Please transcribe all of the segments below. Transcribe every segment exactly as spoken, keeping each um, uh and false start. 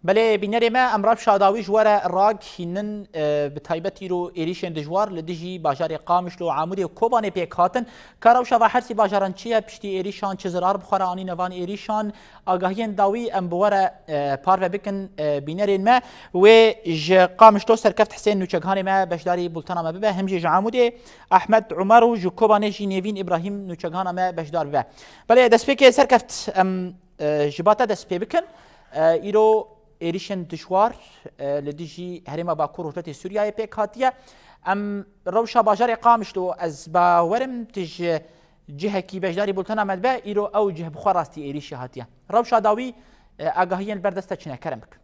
Belê bînerê me, em rewşa dawî ji we re ragihînin, e, bi taybet îro êrîşên dijwar li dijî bajarê Qamişlo, Amûrê û Kobanê pêk hatin. Ka rewşa va her sî bajaran çi ye, piştî êrîşan çi zirar bi xwe re anîne van êrîşan? Agahiyên dawî em bi we re, e, parve bikin, e, bînerên me. Wê ji Qamişlo serkeft Hisên Nûçeghanê me beşdarî bultena me bibe, him jî ji Amûdê Ehmed Umer û ji Kobanê jî Nêvîn Îbrahîm Nûçeghana me beşdar bibe. Belê destpêkê serkeft em, e, ji ba te dest pê bikin. E, îro êrîşên dijwar, e, li dijî herêma Bakur Rojhilatê Sûriyeyê pêk hatiye. Em rewşa bajarê Qamişlo, ez bawerim tu ji cihekî beşdarî bultena me dibe, îro ew cih bi xwe rastî êrîşî hatiye. Rewşa dawî, e, agahiyên li ber dest te çi ne? Kerem bik.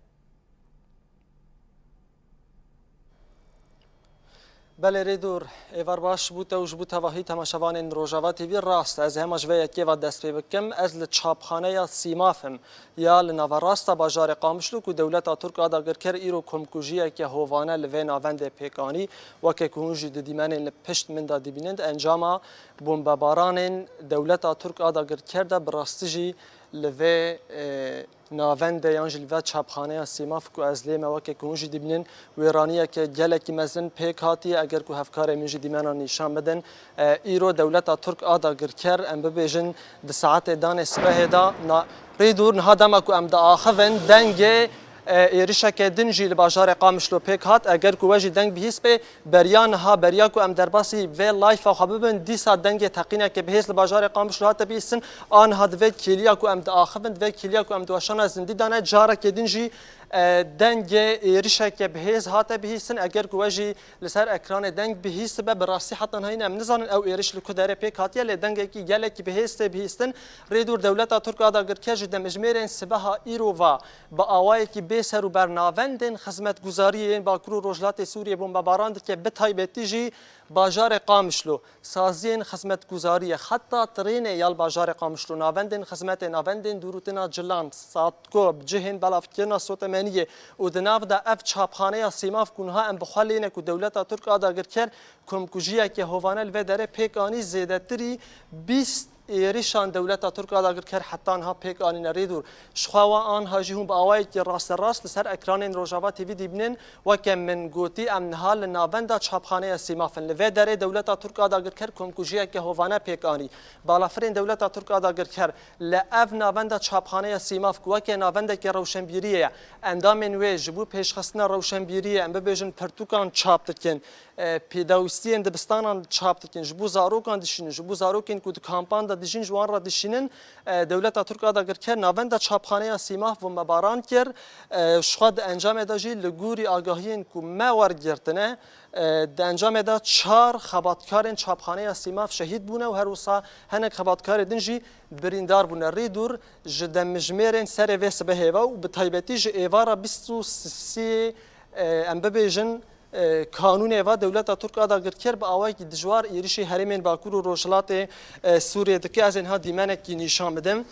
Belê Rêdûr, êvar baş ji bo te û ji bo tevahî temaşevanên Rojava T V. Rast, ez hema ji vê yekê ve dest pê bikim. Ez li çapxaneya Sîmaf im, ya li naverasta bajarê Qamişlo ku dewleta Tirk a dagirker îro komkujiyeke hovane li vê navendê pêk anî. Weke ku hûn jî di dîmenên li pişt min de dibînin, di encama bombebaranên dewleta Tirk a dagirker de bi rastî jî li vê, e, navendê yan jî li vê çapxaneya Sîmaf ku ez lê me, weke ku hûn jî dibînin, wêraniyeke gelekî mezin pêk hatiye. Eger ku hevkarê min jî dîmena nîşan bidin, e, îro dewleta Tirk a dagirker, em bibêjin di saetê danê sibehê de, na, Rêdûr, niha dema ku em diaxivin, dengê, e, êrişeke din jî li bajarê Qamişlo pêk hat. Eger ku we jî deng bihîst bê, beriya niha, beriya ku em derbasî vê live-a xwe bibin, dîsa dengê teqîneke bihêz li bajarê Qamişlo hate bihîstin. Aniha di vê kêliya ku em diaxivin, di vê kêliya ku em di weşana zindî de ne, carekê din jî, e, dengê êrişeke bihêz hate bihîstin. Eger ku we jî li ser ekranê deng bihîstibe, bi rastî heta niha em nizanin ew êriş li ku derê pêk hatiye, lê dengekî gelekî bihêz tê bihîstin. Rêdûr, dewleta Tirk a dagirker ji demjimêrên sibeha îro ve bi awayekî bê ser û ber navendên xizmetguzariyê yên Bakur û Rojhilatê Sûriyê bombebaran dike, bi taybetî jî bajarê Qamişlo. Saziyên xizmetguzariyê, heta trênê ya li bajarê Qamişlo, navendên xizmetê, navendên dûrûtina cilan, Satko, bi cihên belavkirina sotemeniyê û di nav de ev çapxaneya Sîmaf ku niha em bi xwe lê ne ku dewleta Tirk a dagirker komkujiyeke hovane li vê derê pêk anî, zêdetirî bîst êrişan dewleta Tirk a dagirker heta niha pêk anîne. Rêdûr, ji xwe wa anha jî hûn bi awayekî rasterast li ser ekranên Rojava T V dibînin. Weke min gotî, em niha li navenda çapxaneya Sîmaf in. Li vê derê dewleta Tirk a dagirker komkujiyeke hovane pêk anî. Balafirên dewleta Tirk a dagirker li ev navenda çapxaneya Sîmaf ku weke navendeke rewşenbîriyê ye, endamên wê ji bo pêşxistina rewşenbîriyê, em bibêjin, pirtûkan çap dikin, e, pêdawîstiyên dibistanan çap dikin, ji bo zarokan dişînin, ji bo zarokên ku di kampan de dijîn, ji wan re dişînin, e, dewleta Tirk a dagirker navenda çapxaneya Sîmaf bombebaran kir. E, ji xwe di encamê de jî li gorî agahiyên ku me wergirtine, e, di encamê de çar xebatkarên çapxaneya Sîmaf şehîd bûne û her wisa hinek xebatkarê din jî birîndar bûne. Rêdûr, ji demjimêrên serê vê sibehê ve û bi taybetî ji êvara bîst û sê, e, em bibêjin, e, kanûnê ve dewleta Tirk a dagirker bi awayekî dijwar êrişî herêmên Bakur û Rojhilatê, e, Sûriyê dike. Ez ê niha dîmenekî nîşan bidim.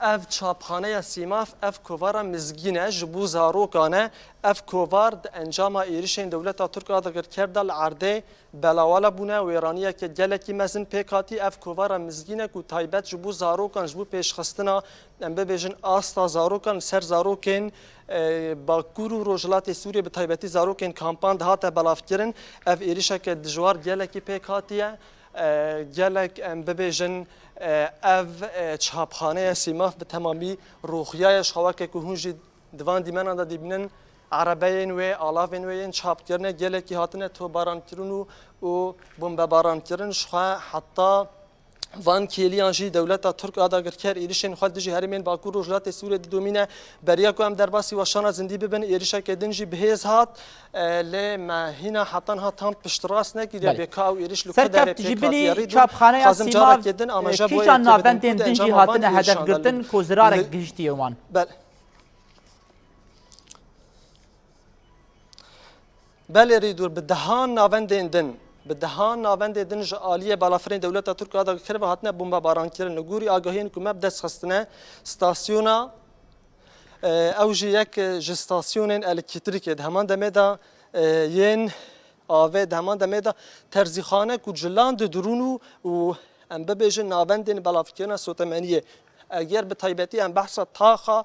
Ev çapxaneya Sîmaf, ev kovara mizgîn e ji bo zarokan e. Ev kovar di encama êrişên dewleta Tirk a dagirker de li erdê belawala bûne, wêraniyeke gelekî mezin pêk hatî. Ev kovara mizgîn e ku taybet ji bo zarokan, ji bo pêşxistina, em bibêjin, asta zarokan li ser zarokên, e, Bakur û Rojhilatê Sûriyê, bi taybetî zarokên kampan de hate belavkirin. Ev êrişeke dijwar gelekî pêk hatiye. E, gelek, em bibêjin, e, ev, e, çapxaneya Sîmaf bi temamî rûxiyaye, ji xwe weke ku hûn jî di van dîmenan de dibînin, erebeyên wê, alavên wê yên çapkirine gelekî hatine topbarankirin û, û bombebarankirin. Ji xwe heta van kêliyan jî dewleta Tirk a dagirker êrişên xwe dijî herêmên Bakur Rojhilatê Sûriyê didomîne. Beriya ku em derbasî weşana zindî bibin, êrişeke din jî bihêz hat. E, lê me hîna heta niha tam piştrast nekiriye. Belê. Bê ka ew êriş li ku derê pêk hatiye. Rî dû, çapxaneya Sîmav, xwazim carekê din amaje bo yekê bidim ku di encama van dê hîn şandin. Serkeft ji bilî çapxaneya Sîmav, e, kîjan navendên din jî hatine hedef girtin ku zirarek gihiştiye wan? Belê. Belê Rîdûr, bi dehan navendên din, bi dehan navendê din ji aliyê balafirên dewleta Tirk a dagirker ve hatine bombebarankirin. Li gorî agahiyên ku me bi dest xistine, stasyona, e, ew jî yek ji stasyonên elektrîkê di heman demê de, e, yên avê di heman demê de terzîxane ku cilan didirûn û, û em bibêjin navendên belavkirina sotemeniyê Eger bi taybetî em behsa taxa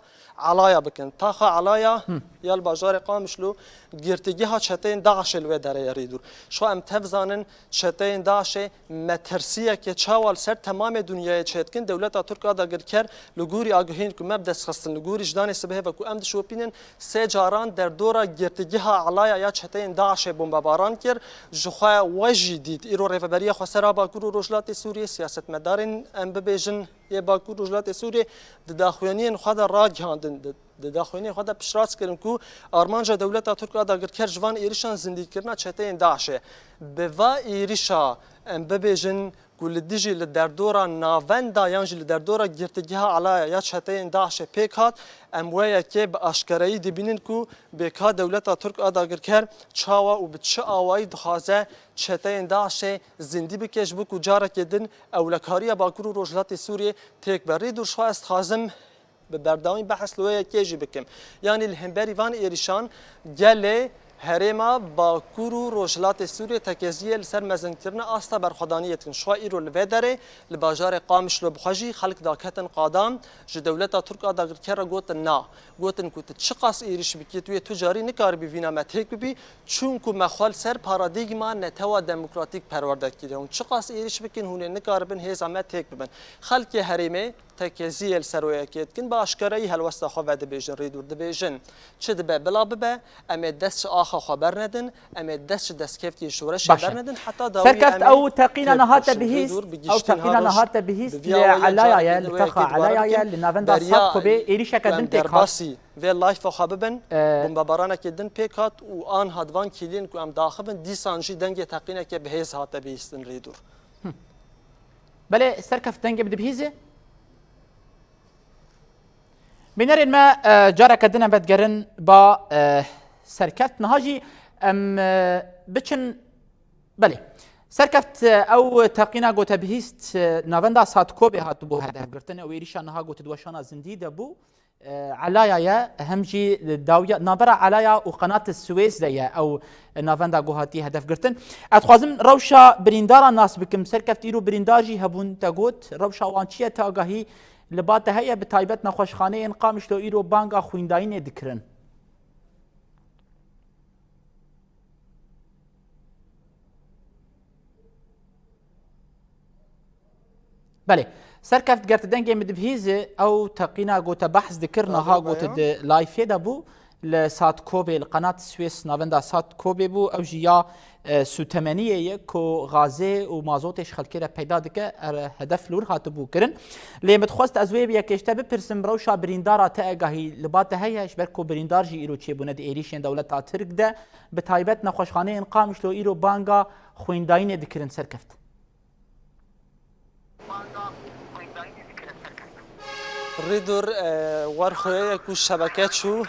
Elaya bikin. Taxa Elaya ya li bajarê Qamişlo girtîgeha çeteyên DAIŞê li wê derê ye Rêdûr. Şo em tev zanin çeteyên DAIŞê metirsiyeke çawa li ser temamê dinyayê çêdikin. Dewleta Tirk a dagirker li gorî agahiyên ku me bi dest xistin, li gorî ji danê sibehê ve ku em dişopînin, sê caran derdora girtîgeha Elaya ya çeteyên DAIŞê bombebaran kir. Ji xwe we jî dît. Îro Rêveberiya Xweser a Bakur û Rojhilatê Sûriyê, siyasetmedarên em bibêjin yê Bakur Rojhilatê Sûriyê di daxuyaniyên xwe de ragihandin, di, di daxuyaniyên xwe de piştrast kirin ku armanca dewleta Tirk a dagirker ji van êrişan zindîkirina çeteyên DAIŞê. Bi va êrişa em bibêjin ku li dijî li derdora navenda yan jî li derdora girtîgeha Elaya ya çeteyên DAIŞê pêk hat, em wê yekê bi aşkerayî dibînin ku bêka dewleta Tirk a dagirker çawa û bi çi awayî dixwaze çeteyên DAIŞê zindî bike ji bo ku carekê din ewlekariya Bakur û Rojhilatê Sûriyê têk be. Rêdûr, ji xwe ez dixwazim bi berdewamî behs li wê yekê jî bikim. Yanî li hemberî van êrişan gelê herêma Bakur û Rojhilatê Sûriyê tekeziyê li ser mezinkirina asta berxwedaniyê dikin. Ji xwe îro li vê derê li bajarê Qamişlo bi xwe jî xelk daketin qadan, ji dewleta Tirk a dagirker re gotin na. Gotin ku tu çiqas êrîş bikî, tu yê tu carî nikaribî vîna me têk bibî, çunku me xwe li ser paradîgma netewa demokratîk perwerde kiriye. Hûn çiqas êrîş bikin, hûn ê nikaribin hêza me têk bibin. Xelkê herêmê tekeziyê li ser wê yekê dikin, bi aşkerayî helwesta xwe vedibêjin, Rêdûr, dibêjin, çi dibe bila bibe, em ê dest ji axa xwe bernedin, em ê dest ji destkeftiyên şoreşê Baş e. bernedin, heta dawiyê Serkeft, em ê ew teqîna niha te bihîst, ew teqîna niha te bihîst li Elaya ye, li taxa Elaya ye, li navenda Satkobê êrîşeke din têk hat. Vê layfa xwe bibin, Ee, bombebaranekê din pêk hat û anha di van kîliyên ku em daxivin, dîsan jî dengê teqîneke bi hêz hate bihîstin, Rêdûr. Belê, Serkeft, dengê bi dibihîzê. Bînerên me, e, careke din em vedigerin ba, e, Serkeft. Niha jî em, e, biçin, belê. Serkeft, e, ew teqîna gote bihîst, e, navenda Satkobê hatibû hedefgirtin. Ew êrîşa niha gote di weşana zindî de bû. E, Elaya ye, hem jî dawiya, navbera Elaya û Qenat Swêz de ye ew navenda ku hatiye hedef girtin. Ez dixwazim rewşa birîndaran nas bikim. Serkeft, îro birîndar jî hebûn, te got. Rewşa wan çi ye, te agahî li ba te heye, bi taybet nexweşxaneyên Qamişlo îro banga xwîndayînê dikirin? Belê. Serkeft, ger tu dengê min dibihîzî, ew teqîna ku te behs dikir, niha ku tu di layfê de bû, li Satkobê, li Qenat Swês navenda Satkobê bû, ew jî ya, e, sûtemeniyê ye ku gazê û mazotê ji xelkê re peyda dike, er, hedef li wir hatibû kirin. Lê min dixwest ez wê bi yekê ji te bipirsim, rewşa birîndara te egahî li ba te heye, ji ber ku birîndar jî îro çêbûne di êrîşên dewleta Tirk de, bi taybet nexweşxaneyên Qamişlo îro banga xwîndayînê dikirin, Serkeft. Rîdûr, e, wer xuye ye ku şebeke çû,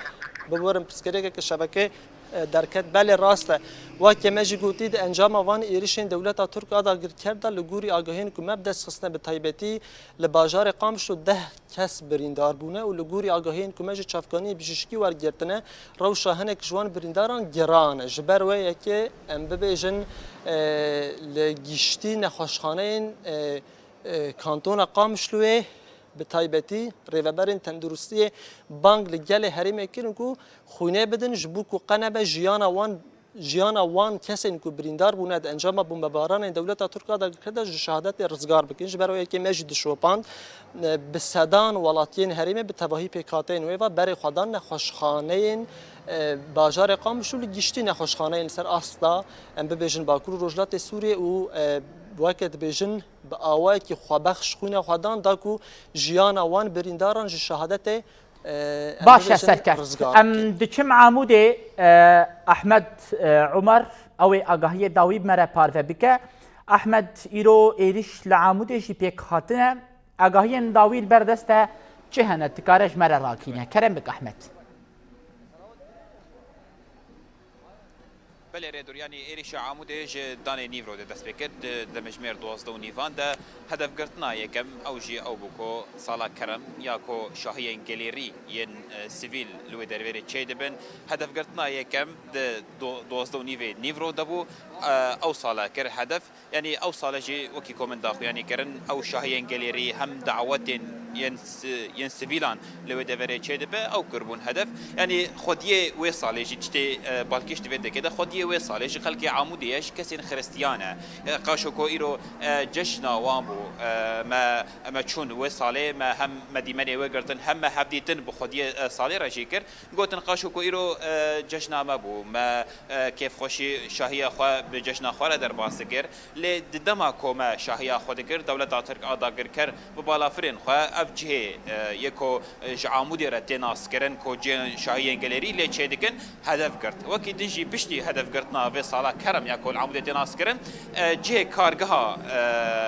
biborin pirsgirêkeke şebeke, e, derket. Belê, rast e. Weke me jî gotî, di encama van êrişên dewleta Tirk a dagirker de, li gorî agahiyên ku me bi dest xistine, bi taybetî li bajarê Qamişlo deh kes birîndar bûne û li gorî agahiyên ku me ji çavkaniyê bijîşkî wergirtine, rewşa hinek ji wan birîndaran giran e. Ji ber wê yekê em bibêjin, e, li giştî nexweşxaneyên, e, e, kantona Qamişloyê, bi taybetî rêveberên tenduristiyê bang li gelê herêmê kirin ku xwînê bidin, ji bo ku qe nebe jiyana wan jiyana wan kesên ku birîndar bûne di encama bombebaranên dewleta Tirk a dagirker de ji şehadetê rizgar bikin. Ji ber wê yekê me jî dişopand, e, bi sedan welatiyên herêmê bi tevahî pêkhateyên wê ve berê xwe dan nexweşxaneyên, e, bajarê Qamişlo, li giştî nexweşxaneyên li ser asta, em bibêjin, Bakur û Rojhilatê Sûriyê û, e, weke dibêjin, bi awayekî xwebexş xwîna xwe dan, da ku jiyana wan birîndaran ji şehadetê Baş e, Serkeft. Em diçim Amûdê, e, Ahmed, e, Umar, ew ê agahiyê dawî bi me re parve bike. Ahmed, îro êrîş li Amûdê jî pêk hatine. Agahiyên dawî li ber dest te çi hene? Dikare ji me re rakîne. Kerem bik, Ahmed. Belê Rêdûr, yanî êrîşa Amûdê ji danê nîvro de dest pê kir. Di demjimêr duwazdeh û nîvan de hedefgirtina yekem ew jî ew bû ku sala kerem ya ku şahiyên gelêrî yên, e, sivîl li wê dervêrê çêdibin. Hedefgirtina yekem di du-, duwazdeh û nîvê nîvro de bû. E, ew sala kir hedef. Yanî ew sale jî wekî ku min daxuyanî kirin, ew şahiyên gelêrî hem dawetên yên si-, yên sivîlan li wê deverê çêdibe, ew kirbûn hedef. Yanî xwediyê wê salê jî tiştê, e, balkêş di vê dekê de, xwediyê wê salê ji xelkê Amûdê ye, ji kesên xiristiyan e. E, qaşo ku îro, e, ceşna wan bû, e, me, me çûn wê salê, me hem me dîmenê wê girtin, hem me hevdîtin bi xwediyê, e, salê re jî kir. Gotin qaşo ku îro, e, cejna me bû, me, e, kêfxweşî şahiya xwe bi cejna xwe re derbas dikir. Lê di dema ku me şahiya xwe dikir, dewleta Tirk a dagirker bi balafirên xwe ev cihê, e, yê ku, e, ji Amûdê re tê naskirin, ku cihên şahiyên gelêrî lê çêdikin, hedef girt. Wekî din jî piştî hedefgirtina vê sala kerem ya ku li Amûdê tê naskirin, e, cihê kargeha,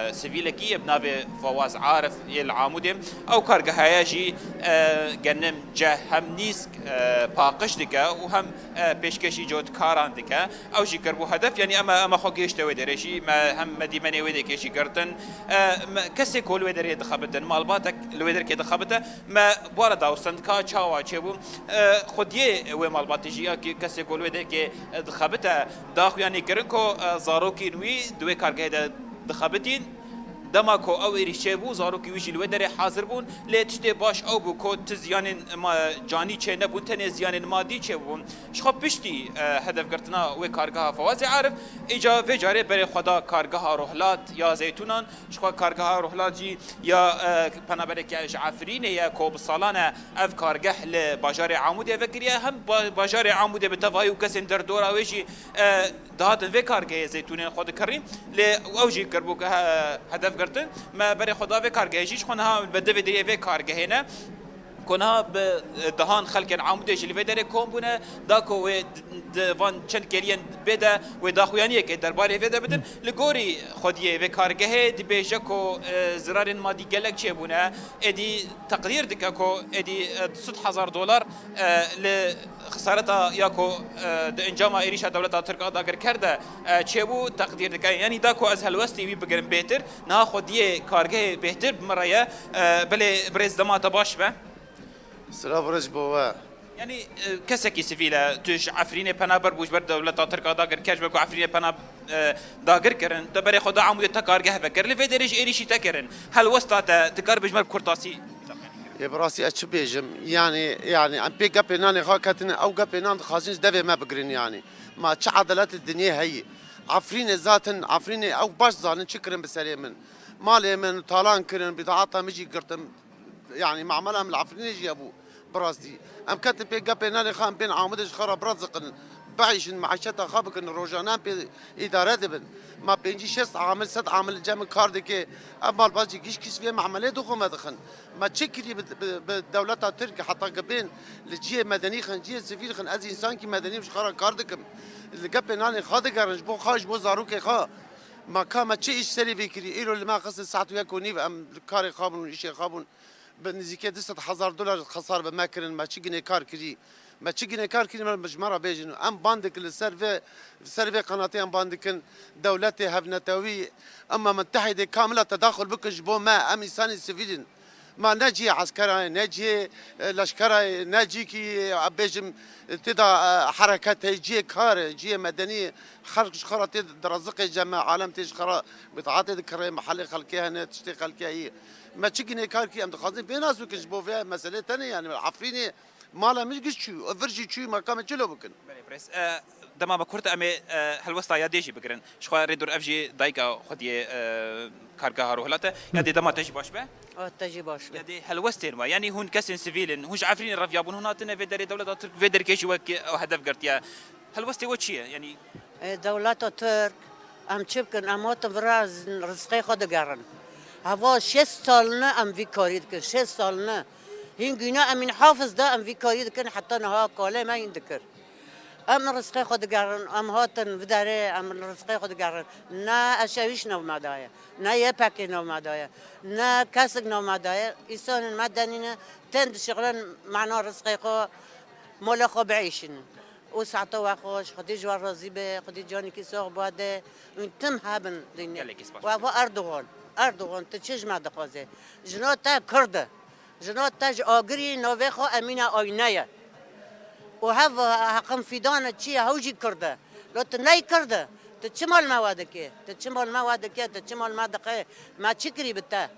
e, sivîlekî yê bi navê Fawaz Arif yê li Amûdê. Ew kargehaya jî, e, genim, ceh hem nîsk, e, paqij dike û hem, e, pêşkêşî cotkaran dike. Ew jî kirbû hedef. Yanî ema, ema xwe gihişte wê derê jî. Me hem me dîmenê wê dekê jî girtin. E, me, kesê ku li wê derê dixebitin, malbatek li wê derkê dixebite, me bi wan re dawir stend ka çawa çêbû. E, xwediyê wê malbatê jî ya ki kesê ku li wê derkê, e, dixebite, daxuyanî kirin ku, e, zarokên wî di wê kargehê de dixebitîn. Dema ku ew êrîş çêbû, zarokî wî jî li wê derê hazir bûn. Lê tiştê baş ew bû ku ti ziyanên ma-, canî çê nebûn, tenê ziyanên madî çêbûn. Ji xwe piştî, e, hedefgirtina wê kargeha Fawazê Arif, îca vê carê berê xwe da kargeha Rohlat ya Zeytûnan. Ji xwe kargeha Rohlat jî ya, e, penabereke ji Efrînê ye ku bi salan e ev kargeh li bajarê Amûdê vekiriye. Hem ba-, bajarê Amûdê bi tevayî û kesên derdora wê jî, e, dihatin vê kargehê zeytûnên xwe dikirîn. Lê ew jî kirbû he-, hedef girtin. Me berê xwe da vê kargehê jî, ji xwe niha bi devê diriyê vê kargehê ne. Ku niha bi, e, dehan xelkên Amûdê jî li vê derê kom bûne, da ku wê di, di van çend kêliyên bê de wê daxuyaniyekê derbarê vê de bidin. Li gorî xwediyê vê kargehê dibêje ku, e, zirarên madî gelek çêbûne, êdî teqdîr dike ku êdî, e, du sed hezar dolar, e, li xisareta ya ku, e, di encama êrîşa dewleta Tirk a dagirker de, e, çêbû teqdîr dike. Yanî da ku ez helwestê wî bigirim bêhtir, niha xwediyê kargehê bêhtir bi min re ye. E, belê birêz dema te baş be. Silav û rêz bo we. Yanî, e, kesekî sivîl e, tu ji Efrînê pena ber bû ji ber dewleta Tirk a dagirker, ji ber ku Efrînê pena, e, dagir kirin, te berê xwe da Amûdê te kargeh vekir, li vê derê jî êrîşî te kirin. Helwesta te, tu kar bi ji me bi kurtasî. Ê, bi rastî ez çi bêjim? Yanî, yanî em pê gepê nanê xwe ketine, ew gepê nan dixwazin ji devê me bigirin yanî. Ma çi edalet li dinyê heyî? Efrînê zaten, Efrînê ew baş zanin çi kirin bi serê min. Malê min talan kirin, bîdaeta min jî girtin. Yanî mamela min li Efrînê jî hebû. Bi rastî. Em ketin pê gepê nanê xwe, em bên Amûdê ji xwe re bireziqin. Biîşin, meîşeta xwe bikin, rojane em pê îdare dibin. Ma pêncî şêst amil, sed amil li cem min kar dike. Ev malbat jî gişkî vê memelê dixwe me dixin. Me çi kirî bi, bi, bi dewleta Tirk heta ki bên li cihê medenî xin, cihê sivîl xin, ez însankî medenî im, ji xwe re kar dikim. Li gepê nanê xwe digerin, ji bo xwe, ji bo zarokê xwe. Ma ka me çi îş serê vê kirî? Îro li me xistin saet û yek û nîv em li karê xwe bûn, îşê xwe bûn. Bi nizîkê du sed hezar dolar xesar bi me kirin, me çi ginê kar kirî? Me çi ginê kar kirî, me ji me re bêjin. Em ban dikin li ser vê, li ser vê qenatê em ban dikin. Dewletê hevnetewî, Umma Mutehîdê kamila tedaxul bikin ji bo me, em însanên sivîl in. Ma ne cihê eskerayê, ne cihê, e, leşkerayê, ne cihekî, e, bêjim, tê de, e, hereket heye, cihê kar e, cihê medenî, xelk ji xwe re tê direziqê cem e, alem tê ji xwe re bitaatê dikire, mehelê xelkê hene, tiştê xelkê heye. Me çi ginê kar kir, em dixwazin vê nas bikin ji bo vê meselê tenê, yanî Efrînê mala min giş çû, vir jî çû, me ka me çilo bikin. Belê, birêz. E, dema me kurt em ê, e, helwesta ya dê jî bigirin. Ji xwe rê dur ev jî dayika xwediyê, e, kargeha Rohlat e. Ya dê dema te jî baş be? Ah, te jî baş be. Ya dê helwestên we, yanî hûn kesên sivîl in, hûn ji Efrînê reviyabûn, hûn hatine vê derê, dewleta Tirk vê derkê jî wek ew hedef girtiye. Helwestê we çi ye? Yanî E, dewleta Tirk, em çi bikin? Em hatin vira z-, rizqê xwe digerin. Heva şêst sal ne em vî karî dikin, şêst sal ne. Hîn gîna em hîn hafiz de em vî karî dikin, heta niha kalê me hîn dikir. Em rizqê xwe digerin, em hatin vî derê, em rizqê xwe digerin. Ne eşewîş nav me daye, ne Y P G nav me daye, ne kesik nav me daye. Însanên me denîne tên dişixulin, mena rizqê xwe, mala xwe biîşînin. Û saeta we xweş, Xwedê ji we razî be, Xwedê canekî sax bade. Hûn tim hebin dinyê. Gelekî spas. Wa va Erdogan, Erdogan, tu çi ji me dixwaze? Jina te Kurd e. Jina te ji Agirî navê xwe Emîne Ayne ye. Û hev Heqim Fîdan e çi ye? Hew jî Kurd e. Lo tu ney Kurd e? Tu çima li me we dike? Tu çima li me we dike? Tu çima li me diqe? Me çi kirî bi te?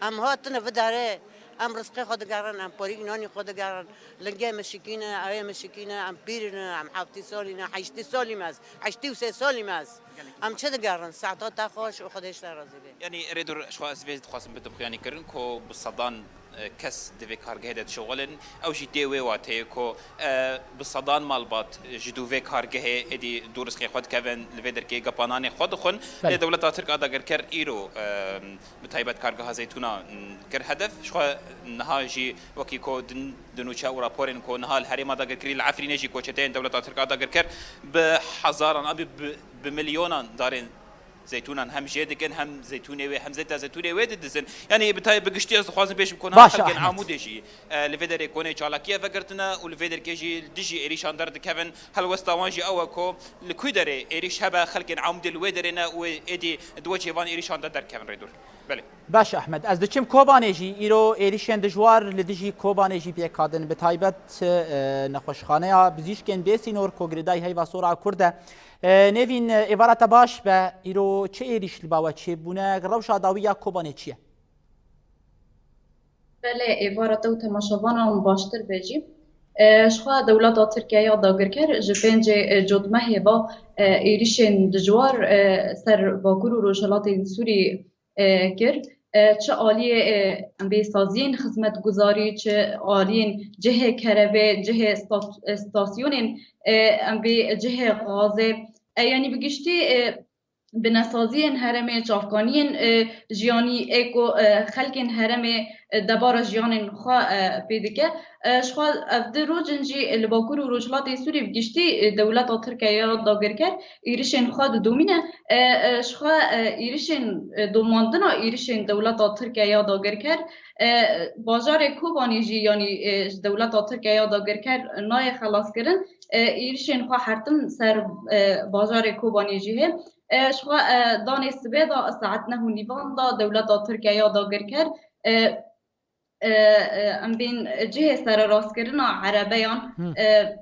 Em hatine vî derê, Em rizqê xwe digerin, em parîk nanî xwe digerin. Lingê min şikîne, ewê min şikîne, em pîr in, em heftî salî ne, heştî salî me ez, heştî û sê salî me ez. Em çi digerin? Saeta te xweş û Xwedê ji te razî be. Yanî, Rêdûr, ji xwe ez vê dixwazim bidim xuyanî kirin ku bi sedan, e, kes di vê kargehê de dişixulin. Ew jî tê wê wateyê ku, e, bi sedan malbat ji dû vê kargehê êdî dû rizqê xwe dikevin, li vê derkê gepa nanê xwe dixwin. Belê. Lê dewleta Tirk a dagirker îro, e, bi taybet kargeha Zeytûna, m, kir hedef. Ji xwe niha jî wekî ku din, di nûçe û raporên ku niha li herêma dagirkirî li Efrînê jî ku çeteyên dewleta Tirk a dagirker bi hezaran, abî bi, bi milyonan darên zeytûnan hem jê dikin, hem zeytûnê wê, hem zeyta zeytûnê wê didizin. Yanî bi tay-, bi giştî ez dixwazim bêjim ku niha Baş e, xelkên Ahmet. Amûdê jî, e, li vê derê konê çalakiyê vegertine û li vê derkê jî li dijî êrîşan derdikevin. Helwesta wan jî ew e ku li ku derê êrîş hebe, xelkên Amûdê li wê derê ne û êdî di wecihê van êrîşan de derkevin. Rêdûr. Belê. Baş Ahmet, ez diçim Kobanê jî, îro êrîşên dijwar li dijî Kobanê jî pêk hatin, bi taybet, e, nexweşxaneya bizîşkên bê sînor ku girêdayî heyva sor a Kurd e. E, Nêvîn, e, êvara te baş be, îro çi êrîş li ba we çêbûne, rewşa dawî ya Kobanê çi ye? Belê, êvara te û temaşevanan baştir be jî. E, ji xwe dewleta Tirkiye ya dagirker ji pêncê, e, Cotmehê ve, e, êrîşên dijwar, e, ser Bakur û Rojhilatên Sûrî, e, kir. E, çi aliyê, e, em bê saziyên xizmetguzarî, çi aliyên cihê kerevê, cihê stat-, e, stasyonên, e, em bê cihê gazê, e, yanî bi giştî, e, binesaziyên herêmê, çavkaniyên, e, jiyanî ê ku, e, xelkên herêmê, e, debara jiyanên xwe, e, pê dike. E, ji xwe ev du roj in jî li Bakur û Rojhilatê Sûrî bi giştî, e, dewleta Tirkiye ya dagirker êrişên xwe didomîne. E, e, ji xwe, e, êrişên, e, domandina êrişên dewleta Tirkiye ya dagirker, e, bajarê Kobanê jî, yanî, e, ji dewleta Tirkiye ya dagirker nayê xelaskirin. E, êrişên xwe hertin ser, e, bajarê Kobanê jî hê. E, ji xwe, e, danê sibê de saet neh û nîvan de dewleta Tirkiye ya dagirker, e, e, e, em bên cihê sererastkirina erebeyan, Hı. e,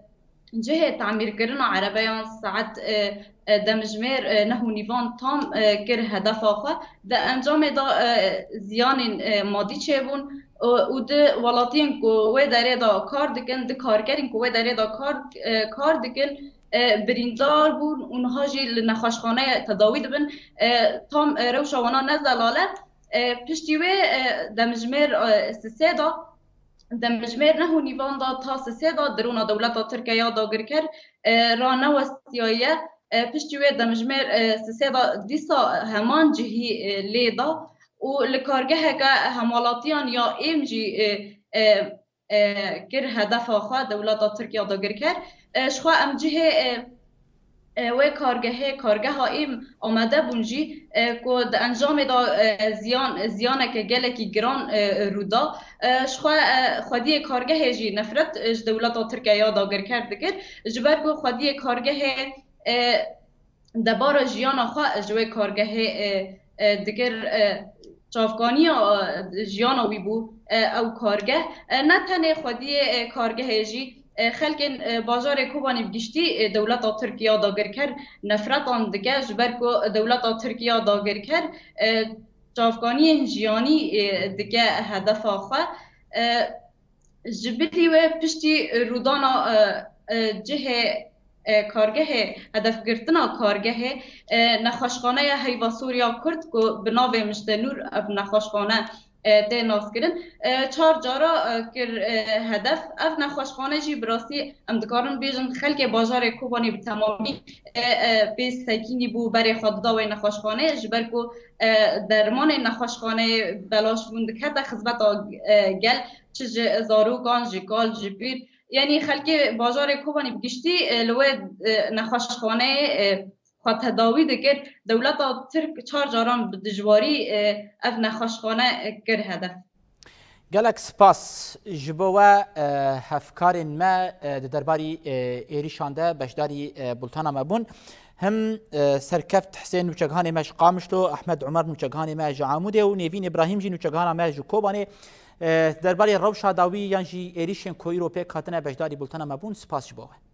cihê tamîrkirina erebeyan saet, e, e, demjimêr, e, neh û nîvan tam, e, kir hedefa xwe. Di encamê de, e, ziyanên, e, madî çêbûn, e, û di welatiyên ku wê derê de kar dikin, di karkerên ku wê derê de kar, e, kar dikin, e, birîndar bûn û niha jî li nexweşxaneyê tedawî dibin. E, tam, e, rewşa wana ne zelal e. E, piştî wê, e, demjimêr, e, sisê de, demjimêr neh û nîvan de ta sisê de dirona dewleta Tirkiye ya dagirker, e, ranewestiyaye. E, piştî wê demjimêr, e, sisê de dîsa heman cihî, e, lê da û li kargeheke hemwelatiyan ya êm jî, e, e, e, kir hedefa xwe dewleta Tirkiye dagirker. E, ji xwe em cihê, e, e, wê kargehê, kargeha êm amade bûn jî, e, ku di encamê de, e, ziyan, ziyaneke gelekî giran, e, rû da. E, ji xwe, e, xwediyê kargehê jî nefret, e, ji dewleta Tirkiye ya dagirker dikir. Ji ber ku xwediyê kargehê, e, debara jiyana xwe ji wê kargehê, e, e, dikir, e, çavkaniya, e, jiyana wî bû, e, ew kargeh. E, ne tenê xwediyê, e, kargehê jî, e, xelkên, e, bajarê Kobanê bi giştî, e, dewleta Tirkiye dagirker nefretan dike, ji ber ku dewleta Tirkiye dagirker, e, çavkaniyên jiyanî, e, dike hedefa xwe. E, Ji bilî wê piştî rûdana, e, e, cihê, e, kargehê, hedefgirtina kargehê, e, nexweşxaneya Heyva Sûriya Kurd ku bi navê Mişte Nûr ev nexweşxane, e, tê naskirin, e, çar cara, e, kir, e, hedef. Ev nexweşxane jî bi rastî em dikarin bêjin xelkê bajarê Kobanê bi temamî, e, e, pê sekînî bû, berê xwe dida wê nexweşxaneyê, ji ber ku, e, dermanên nexweşxaneyê belaş bûn, dikete xizmeta, e, gel. Çi ji zarokan, ji kal, ji pîr, yanî xelkê bajarê Kobanê bi giştî, e, li wê, e, nexweşxaneyê, e, xwe tedawî dikir. Dewleta Tirk çar caran bi dijwarî, e, ev nexweşxane, e, kir hedef. Gelek spas ji bo we, e, hevkarên me, e, di derbarî, e, êrîşan de beşdarî, e, bultena me bûn. Him, e, Serkeft Hisên nûçeghanê me ji Qamişlo, Ehmed Umer nûçeghanê me ji Amûdê û Nêvîn Îbrahîm jî nûçegana me ji Kobanê, e, derbarê rewşa dawî yan jî êrîşên ku îro pêk hatine beşdarî bultena me bûn. Spas ji bo we.